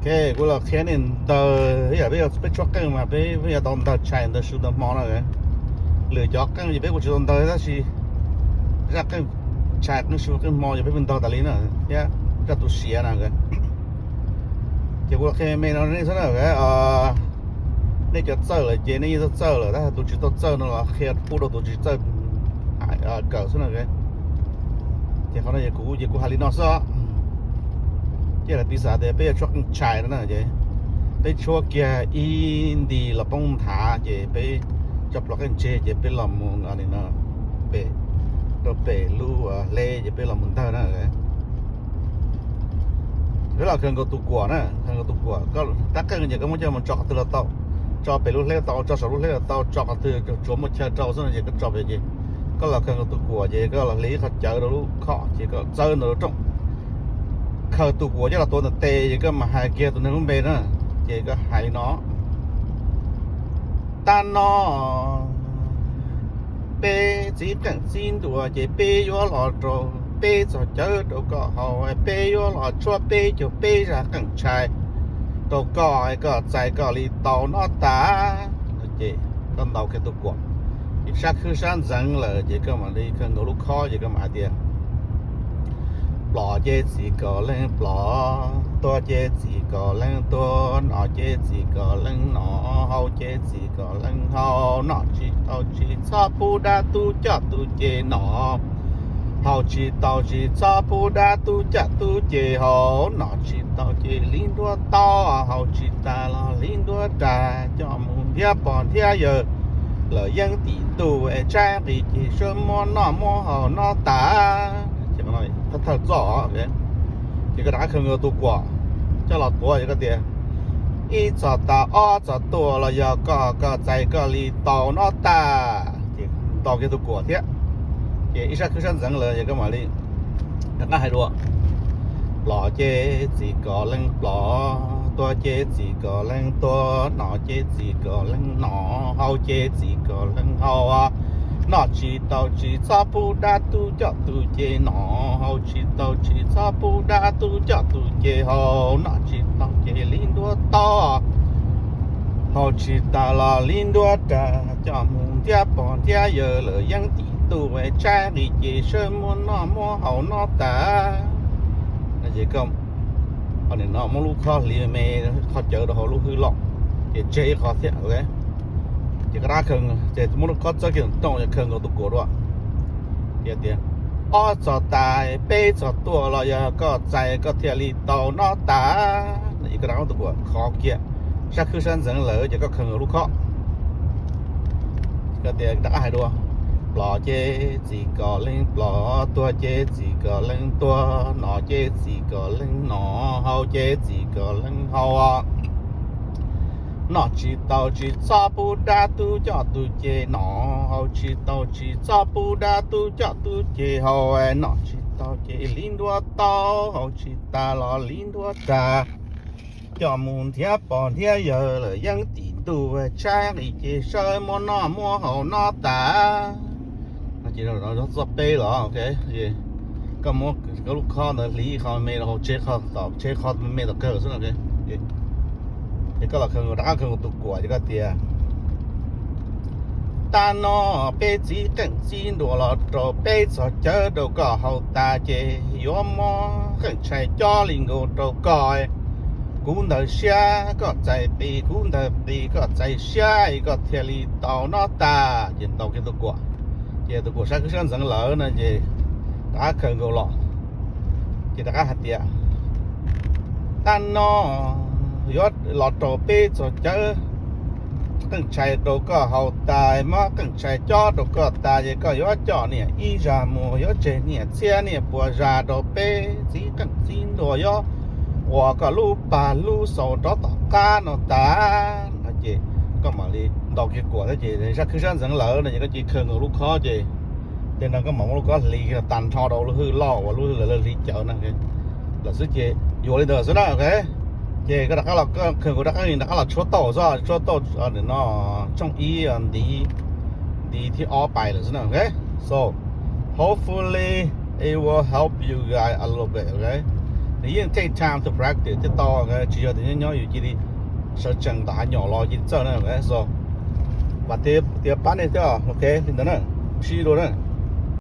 Ok, kuv los qhia nej ntawg, yam peb yog peb tshuab qeej mas peb peb yuav tau ntawg tshais ntawg su ntawg hmo no. Lwm cov qeej ces peb kuj tsis tau ntawg tab sis zaj qeej tshais qeej su qeej hmo ces peb pheej ntawg tas li na, thiab zaj tu siav na. Ces kuv los qhia me no nej xwb na. Nej cov txawj lawm ces nej yeej txawj txawj lawm, tab sis tus tsis tau txawj no los qhia pub rau tus tsis txawj kawm xwb na. Ces qhov no kuv ces kuv hais li no xwb. Ces lawv piv xam tias peb yuav tshuab qeej tshais no na, ces peb tshuab kiag ib nti los poob nthav ces peb coj plom qeej tseg ces peb los mus pem, rau pem lub hleb ces peb los mus ntawg na. Peb los khaws nkaus tus kuam na, khaws nkaus tus kuam, rab qeej ces koj muab coj mus tso qhov twg los tau, tso pem lub hleb los tau, tso saum lub hleb los tau, tso qhov twg tsuav muaj chaw rau xwb no ces koj tso pem ces koj los khaws nkaus tus kuam ces koj los hliv ib qho cawv rau lub khob ces koj txawb ntawm lub rooj. Khaws tus kuam coj los tuav ntawm tes ces koj mam hais kiag tus neeg lub npe na, ces koj hais li no: Tag no peb txiv qeej txiv nruas ces peb yuav los rau peb txoj cawv rau koj haus, peb yuav los tshuab peb caug peb zaj qeej tshais rau koj, koj txais koj li tau no tas. Ces koj ntaus kiag tus kuam, sab khwb sab ntxeev lawm ces koj mam li khaws nkaus lub khob ces koj mam hais tias: Plom ces txim kom leej plom, tuag ces txim kom leej tuag, nom ces txim kom leej nom, haus ces txim kom leej haus, nom tsis tau tsis txhob pub dab tub coj tus ces nom, haus tsis tau tsis txhob pub dab tub coj tus ces haus, nom tsis tau ces li nruab taub, haus tsis tas los li nruab rag, coj mus nrhiav pog nrhiav yawg, lawm yeeb tim ntuj es tshaib nqi ces sawv muab noj muab haus no tas. Thawj txoj, ces koj rov qab khaws nkaus tus kuam coj los tuav ces koj tias: Ib txog tas ob txog tuaj los yog koj, koj txais koj li tau no tas. Ces ntaus kiag tus kuam thiab, ces ib sab khwb sab ntxeev lawm ces koj mam li rov qab hais dua: Plom ces txim kom leej plom, tuag ces txim kom leej tuag, nom ces txim kom leej nom, haus ces txim kom leej haus, nom tsis tau tsis txhob pub dab tub coj tus ces nom, haus tsis tau tsis txhob pub dab tub coj tus ces haus, nom tsis tau ces li nruab taub, haus tsis tas los li nruab rag, coj mus nrhiav pog nrhiav yawg, lawm yeeb tim ntuj es tshaib nqi ces sawv muab noj muab haus no tas. No ces koj muab lub khob hliv me qhov cawv rau hauv lub hwj loj, ces tseg ib qho thiab. Ces koj rov qab, ces muab lub khob txawb kiag rooj ces khaws nkaus tus kuam dua, ces tias: Ob txog tas peb txog tuaj los yog koj txais koj thiaj li tau no tas. No ces koj rov qab muab tus kuam khov kiag, sab khwb sab ntxeev lawm ces koj khaws nkaus lub khob, koj tias rov qab hais dua: Plom ces txim kom leej plom, tuag ces txim kom leej tuag, nom ces txim kom leej nom, haus ces txim kom leej haus, nom tsis tau tsis txhob pub dab tub coj tus ces nom, haus tsis tau tsis txhob pub dab tub coj tus ces haus, nom tsis tau ces li nruab taub, haus tsis tas los li nruab rag, coj mus nrhiav pog nrhiav yawg, lawm yeeb tim ntuj tshaib nqi ces sawv muab noj muab haus no tas. No ces txoj peb los, ok, koj muab koj lub khob ntawd hliv qho me rau hauv, tseg qho tom, tseg qho me tom kawg xwb no. Ces koj los khaws, rov qab khaws nkaus tus kuam ces koj tias: Tag no peb txiv qeej txiv nruas los rau peb txog cawv rau koj haus tas ces yuav muab qeej tshais cob li nkaus rau koj. Kuv ntawd siab koj txais qis, kuv ntawd qis koj txais siab, koj thiaj li tau no tas. Ces ntaus kiag tus kuam, ces tus kuam sab khwb sab ntxeev lawm no ces rov qab khaws nkaus los, ces rov qab hais tias: Tag no yuav los rau peb txog cawv, qeej tshais rau koj haus tas, muab qeej tshais cob rau koj tas ces koj yuav coj niam ib zag mus, yuav tseg niam txhiab niam puas zag rau peb txiv qeej txiv nruas, yuav ua koj lub pag lub xaus rov tom qab no tas. No ces koj mam li ntaus kiag kuam thiab ces sab khwb sab ntxeev lawm no ces koj cia li khaws nkaus lub khob ces, ces no koj mam muab lub khob hliv tag nrho rau lub hwj loj uas lub hwj lawv hliv cawv na, lawm xwb ces yuav li ntawd xwb na, ok. Ces koj rov qab los, khaws nkaus rov qab, rov qab los tshuab tauj xwb, tshuab tauj no, tshooj ib, ntiv, ntiv thib ob pais lawm xwb na, ok. So hopefully it will help you guys a little bit, ok. Nws yeej take time to practice thiaj tau, tsis yog tias nyob nyob yus cia li sawv tsees tom hav nyom los cia li txawj na. So, vam tias pab nej thiab, ok, li ntawd na, sib dua na.